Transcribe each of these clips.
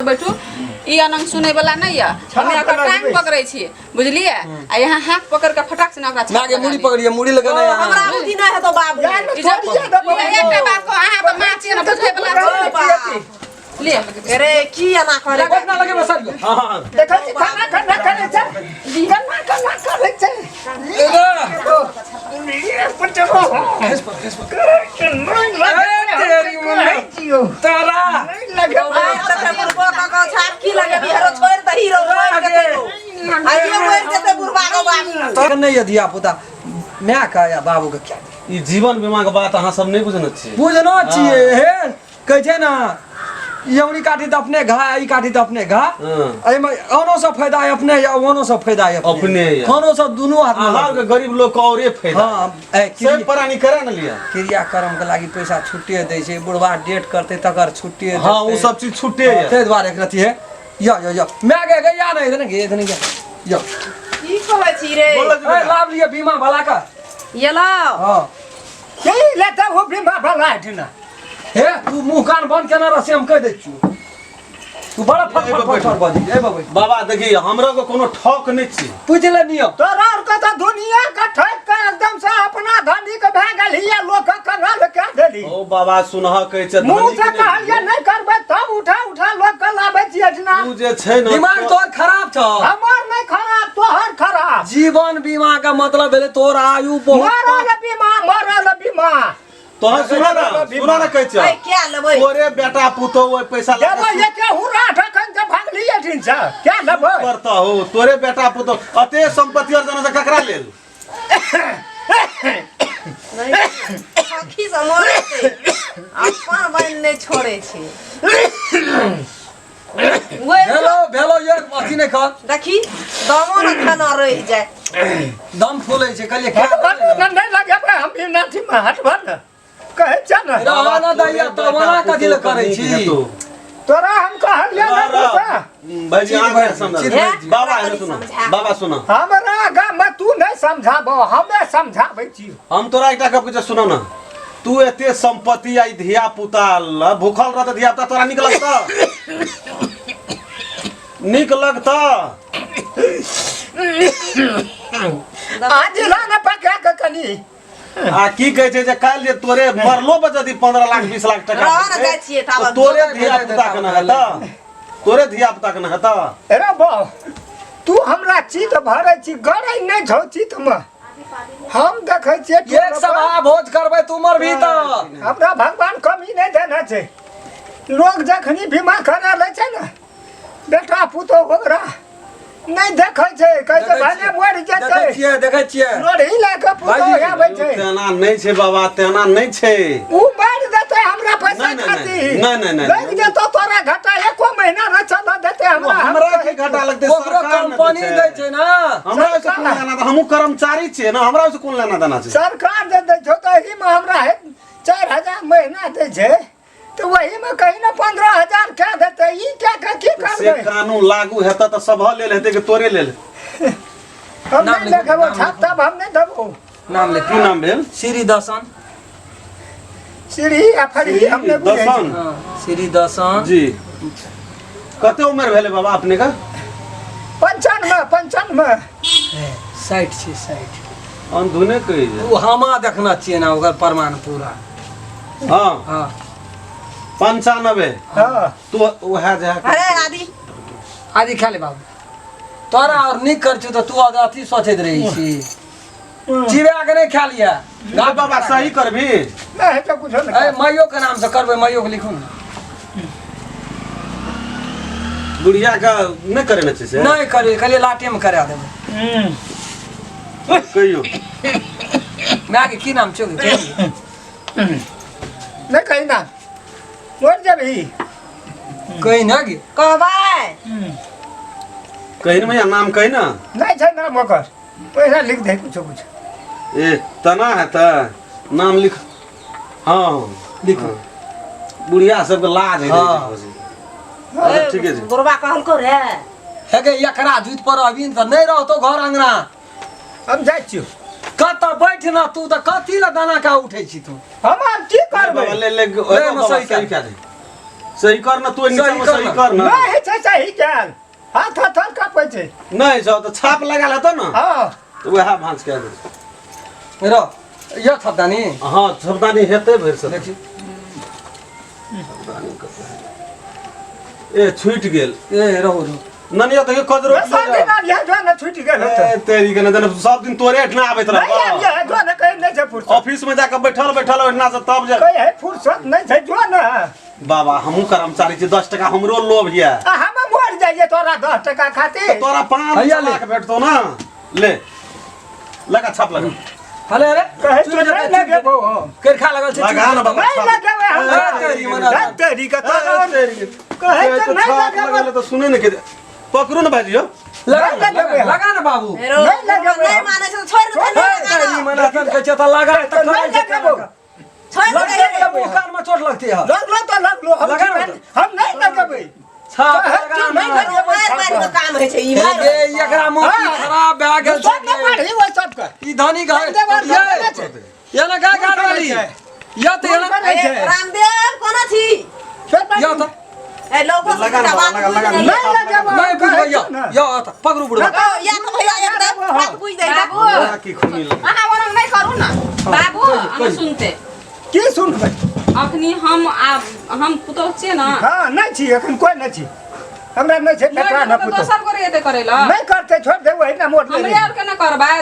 बैठू। ई अनंग सुनै वाला नहीं यऽ। हम एकर टांग पकड़ै छी, बुझलियै? आ यहाँ हाथ पकड़ के फटाक से ओकरा माँ के मुड़ी पकड़िए, मुड़ी लगे ना। हमरा बुद्धि नहीं हेतो बाबू। एकटा बात कह, अहाँ तऽ माँ छियै ने, बुझै वाला छी। ले अरे की एना करे? लगे ना, लगे बस। हाँ हाँ। देखै छी, खाना खाना करै छै, गन्ना गन्ना करै छै। तेरी मुन्नी तारा। बुढ़बा के छाप की लगे हीरो छोड़ दही रो, मरि जेतै रो, आइयो मरि जेतै बुढ़बा के बाबू। तोरा नहीं है धिया पुता, माय के या बाबू के क्या? ई जीवन बीमा के बात अहाँ सब नहीं बुझने छियै। बुझना छियै हे, कहै छै ने, यौनी काटी तऽ अपने घा, ई काटी तऽ अपने घा। एहिमे औनो से फायदा है अपने या ओनो से फायदा है अपने या। खानो से दुनू हाथ में। अहाँ के गरीब लोग के औरे फायदा। हाँ, ए, से प्राणी करा न लिया। क्रिया कर्म के लागि पैसा छुट्टे दै छै, बुढ़वा डेट करतै तकर छुट्टे। हाँ, ओ सब चीज छुट्टे है। ताहि दुआरे एक रति है। यो यो यो my गे गे या नहीं, इधर गे, इधर गे यो। की कहै छी रे? बोलो जी ए, बेटा। लाभ लिअ बीमा वाला का। ये लाओ। हाँ। की लेते हो बीमा वाला एठिना? हे, तू मुंह कान बंद केना रह से हम कहि दै छियौ। तू बड़ा फट फट फट फट बजी। ए बाबू। बाबा देखी, हमरा को कोनो ठक नहीं छी। पूछ ले नियम। तोरा और के तऽ दुनिया के ठोक के एकदम से अपना धनी के भए गेल हिया, लोक के कंगाल के देली। ओ बाबा, सुनह, कहै छै मुंह धनी से के नहि। कहलियै नहीं करबै तब उठा उठा लोक के लाबै छियै एठिना। तू जे छै ने दिमाग तोहर खराब छौ। हमर नहीं खराब, तोहर खराब। जीवन बीमा का मतलब भेलै तोहर आयु बहुत। मरल बीमा, मरल बीमा। तोहर सुना ना, सुना ना, कहै छै ए, क्या लेबै? तोरे बेटा पुतोह ओहि पैसा लऽ देबै के एके हुरा ठकन से भागली एठिन से क्या लेबै? करता हो तोरे बेटा पुतोह अते संपत्ति अर्जन से ककरा लेल? आँखि से मरै छै, अपन बनि नहि छोड़ै छै। ओए, भेलो भेलो, ये अथी नहीं कर। देखी, दमो न खाना रहि जाय। दम फूलै छै, कहलियै खा। हटबा नहि लगेबै हम भी नाथी में, हटबा ने कहै छै ने। रह ना दैया, तब ओना कथी लए करै छी? तोरा हम कहलियै नहि पूछा। भाईजी, अहाँ भाई, के समझा। चित हे? बाबा कनि एने सुनो। समझा। बाबा सुनो। हमरा गाममे तू नहि समझाबो, हमे समझाबै छी। हम तोरा एकटा गप कहै सुनो ना, तू एते संपत्ति आई धिया पुता ल भूखल रहत धिया पुता, तोरा नीक लगता? नीक लगता? आज ला ने पका के कनी। आ की कहै छै जे काल्हि जे तोरे मरलो पर यदि 15 लाख 20 लाख टका रह ने देतै, जाइ छियै ताबत। तऽ तोरे धिया पुता के ने हेतऽ? तोरे धिया पुता के ने हेतऽ? अरे बा, तू हमरा चित भरै छी, गरै नहि छौ चितमे। हम देखै छियै एक सभा भोज करबै, तू मरबी तऽ हमरा भगवान कमी नहि देने छै। लोग जखनी बीमा करा लै छै ने, बेटा पुतोह ओकरा नहि देखै छै, कहै छै भने मरि देखै जेतै। छियै, देखै छियै। लोढ़ी लए कऽ पुतोह भाईजी, आबै छै। तेना नहि छै बाबा, तेना नहि छै। उ मारि देतै हमरा पैसा नहि, नहि, खातिर। नहि, नहि, नहि, लागि जेतौ तोरा घाटा, एको महीना नहि चलऽ देतै हमरा। हमरा की घाटा लगतै? ओकरो सरकार ने कंपनी दै दै छै। छै ना। हमरा ओहिसँ कोन लेना देना? हमहूँ कर्मचारी छियै ने, हमरा ओहिसँ कोन लेना देना छै? सरकार जे दै छौ तऽ एहिमे हमरा 4000 महीना दै छै, तऽ वहीमे कहीं ने 15,000 कए देतै। ई कए के की से करबै? कानून लागू हेतै तऽ सभ लेल हेतै कि तोरे लेल? हम नाम नहि लिखू, देखबो नाम छाप ताप, हम नहि देबो। नाम लिख। की नाम भेल? श्री दसन। सीढ़ी आ फड़ी हम नहि बुझै छी। दसन। हाँ, श्री दसन। जी, कते उम्र भेलै बाबा अपने के? 95, 95। 60 छै, 60। अनधुने कहै छै। ओ हमा देखना छियै ने, ओकर प्रमाण पूरा। हाँ। हाँ। 95। हाँ। तू वएह जे अरे आदि। आदि खा ले बाबू, तोरा और नीक कर छौ तऽ तू और अथी सोचैत रहै छी। चिबा के नहि खा लिया। ना बाबा, सही करबी? नहि तऽ कुछो नहि। ए, माइयो के नाम से करबै, माइयो के लिखू ने। बुढ़िया के नहि करे ने छै से? नहि करे, कहलियै लाटे में करा देबै। कहियो। माय के की नाम छौ गे? नहि कही ना, मरि जेबही। कही ना गे। कहबै? कही ने भैया, नाम कही ना। नहि छै नाम ओकर, पैसा लिख दे कुछो कुछो। ए, तना हेतै नाम लिख। हाँ। लिखू। बुढ़िया सबके लाज है। हाँ। अच्छा, ठीके छै। बुढ़बा कहलको रे। हे गे, एकरा जुति पर रहबी तऽ नहि रहतो घर अंगना। हम जाइ छियौ। कतऽ बैठ ना तू, तऽ कथी लए दाना का उठै छी तू? हम आब की करबै? बाबा, ले ले ले, बाबा, सही सही कए। कए दे, सही कर ना तू नीचा में, सही कर ना। नहि छै सही कयल, हाथ हाथ कापै छै। नहि छौ तऽ छाप लगाल हेतौ ने। हँ तऽ वएह भाँज कए दे। र यो छपदानी। हँ छपदानी हेतै भरि से। देखी ए छूटि गेल। ए रहू रहू ननिया तऽ कजरो सब दिन आब इएह जो ने छूटि गेल होतै। ए तेरी के ने सब दिन तोरे एठना आबैत नहि आब रहब। इएह जो ने कहै नहि छै फुर्सत। ऑफिस में जाके बैठल बैठल ओहिना से तब जे कहै है फुर्सत नहि छै जो ने। बाबा हमहूँ कर्मचारी छी, 10 टका हमरो लोभ यऽ। आ हम मरि जाइए तोरा 10 टका खातिर। तोरा 5 हैया ले। लाख भेटतौ ना, ले लगा छाप लगा। अरे अरे कहै तो नहि लगेबौ हम। करखा लगल छै। लगा ना बाबा। नहि लगेबै हम। ए, तेरी मना। धत तेरी के तोरा। ए, तेरी के। कहै तो नहि छाप लगेबै। लगल तऽ सुने ने के पकड़ू ने भाईजी यौ। लगा नहि लगेबै हम। लगा ना बाबू। नहि लगेबै नहि हम। मानै छै तऽ छोड़ि दे, ए, तेरी मना तन कहै छै तऽ लगा तऽ नहि लगेबौ। छोड़ि दे। लगते मुँह कान में चोट लगती है। लगलो तऽ लगलो, हम लगा ना। हम नहि लगेबै। छाप कहै लगा तो नहि ना। लगेबै मारि मारि छाप। कऽ काम होइ छै ई। हे मारि गे, एकरा मोती हाँ। खराब भए गेल सब ने छै। मारही ओहि सबके। ई धनी घर देवर ये सब ने छै। ये ना गाय गाड़ वाली ये तो ये ना करै छै। रामदेव कोना छी? छोड़ बाजू। ये तो ए लोगो से लगा ना एकटा बात बाबा, लगा, बुझि लगा। दे। नहि लगेबै। नहीं बुझबै यो कहै छौ ने। यो त पकड़ू बुढ़वा। या तऽ भैया एकदम बात बुझि दे। बाबू हमरा की खूनी लगे। अहाँ वरंग नहि करू ने बाबू, अहाँ सुनते की सुनबै? अखनी हम आब हम पुतोह छियै ने। हँ नहि छी एखन, कोइ नहि छी, हमरा नहि छै बेटा ने पुतोह। दोसर गोरे एतै करै लए। नहि करतै, छोड़ दे ओहिना मोट हमरे लेने। आर के ने करबै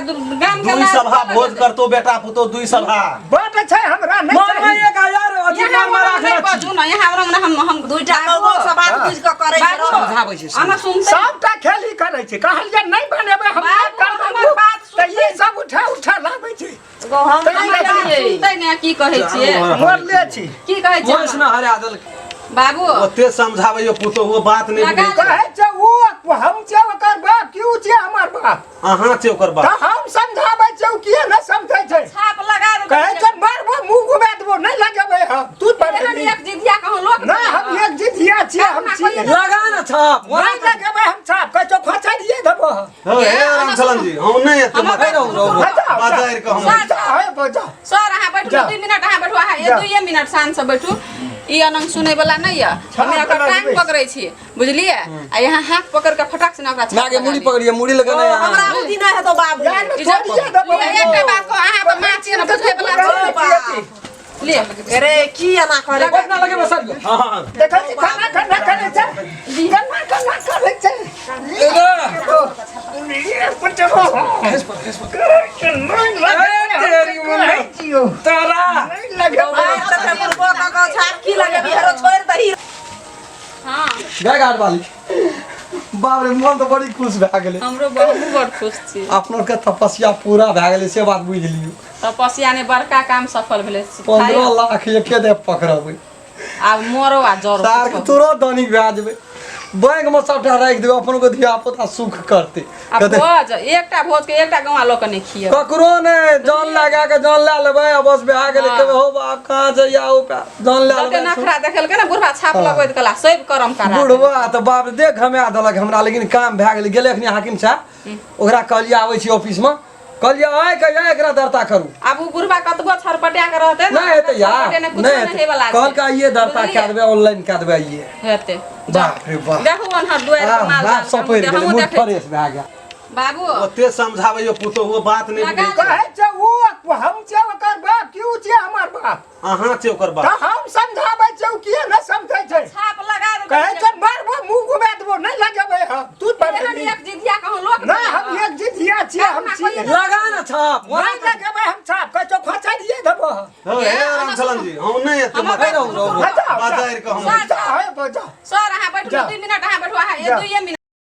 गाम के दुई लाज सभा के भोज लगेतै। करतो बेटा पुतोह दुई सभा। बड छै हमरा नहि मन में चाही। 1000 अथी यहाँ मन में वरंग नहि राखने छी। बाजू ने, यहाँ वरंग ने हम दुईटा लोगो से बात बुझि कऽ करै छै। बाबू, समझाबै छै, अहाँ सुनते सबटा खेली करै छै। कहलियै नहि बनेबै हम, नहि बाबू, करबै हमर बात तऽ ई सब उठा उठा लाबै छै। गो हम तऽ ई हमर बात सुनते ने की कहै छियै? मरले छी। की कहै छियै? वंश न हरा देलक बाबू। ओते समझाबै यौ पुतोह वो बात नहि लगा बुझै छै। कहै छै ओ हम छै ओकर बाप की उ छै हमर बाप? अहाँ छै ओकर बाप। तऽ हम समझाबै छै, उ किए नहि समझै छै? छाप लगा देबै। कहै छै मारबो मुँह घुमा देबो, नहि लगेबै हम। तू एहन बनेबही। एक जिदिया कहूँ लोक नहि हम एक जिदिया छियै, हम छियै। लगा ना छाप। नहि लगेबै हम छाप, कहै छौ खोचरिए देबो हम। हौ, हे रामचलन जी हम नहि एते हमर मत रहू, रहू, रहू। बजाउ, बाजार के हम जाउ, हे बजाउ। सर अहाँ बैठू। जा। 2 मिनट अहाँ बैठू, अहाँ जा। 2 मिनट शांत से बैठू। ई अनंग सुनै वाला नहि यऽ, छाप हमे एकर लगा टांग देबै। पकड़ै छियै बुझलियै, आ यहाँ हाथ पकड़ के फटाक से ओकरा छाप मागे लगा मुड़ी दियौ। पकड़िए, मुड़ी लगने हमरा बुद्धि नहि हेतौ बाबू। यार ने ई जब- छोड़िए देबो। लिअ, एकटा बात कहू, अहाँ तऽ माँ छियै ने, बुझै वाला छियै। लिअ अरे की एना करे? पटना लगे सर। हँ हँ देखै छी खाना खाना करै छै, गन्ना गन्ना करै छै। ये पुछबो। नहि लगेबै हम, तेरी मम्मी। कहै छियौ। तोरा नहि लगेबै। मारि तऽ बुढ़बो कऽ कऽ छाप की लगेबी हरो छोड़ि दही। हँ गाय घाट वाली बाप रे, मन तऽ बड़ी खुश भए गेलै। हमरो हमहूँ बड़ खुश छी। अपनो के तपस्या पूरा भए गेलै से बात बुझि लियौ। तपस्या ने बड़का काम सफल भेलै। 15 लाख एके दे पकड़बै। आब मरो आ जरो। सार के तुरंत धनिक भए जेबै, बैंक में सबटा राखि देबै, अपन के धिया पुता सुख करतै। आ कहतै, भोज एकटा भोज के एकटा गौआ लऽ कऽ नहि खियेबै ककरो ने, जान लगा के जान लए लेबै आ बस भए गेलै। हाँ। कहबै हो बाप कहाँ से आउ जान लए जते लेबै। नखरा देखेलकै ने बुढ़वा छाप लगबैत कला सब करम करा। बुढ़वा तऽ बाप रे देख घमा देलक हमरा, लेकिन काम भए गेलै। गेलै अखनी हाकिम साहब, ओकरा कहलियै आबै छी ऑफिस में, कहलियै आइ कहिया एकरा दर्ता करू। आब उ बुढ़वा कतबो छरपटिया के रहतै ने नहि हेतै यार, छरपटेने कुछो नहि नहि हेतै। होइवला छै। कहलकै आइये दर्ता बुझलियै? कए देबै, ऑनलाइन कए देबै आइये हेतै। बाप रे बाप। देखू ओनहर दुआरि पर माल आब जाल सपरि गेलै, हमहूँ मूड देखै छी। फ्रेश भए गेल। बाबू ओते समझाबै यौ पुतोह वो बात नहि लगा बुझै छै। कहै छै ओ हम छै ओकर बाप की उ छै हमर बाप? अहाँ छै ओकर बाप। तऽ हम समझाबै छै, उ किए नहि समझै छै? छाप लगा देबै। कहै छै मारबो मुँह घुमा देबो, नहि लगेबै हम। तू एहन बनेबही। एक जिदिया कहूँ लोक नहि हम एक जिदिया छियै, हम छियै। लगा ना छाप। नहि लगेबै हम छाप, कहै छौ खोचरिए देबो हम। हौ, हे रामचलन जी हम नहि एते हमर मत रहू, रहू, रहू। बजाउ, बाजार के हम जाउ, हे बजाउ। सर अहाँ बैठू। जा। 2 मिनट अहाँ बैठू, अहाँ जा। 2 मिनट।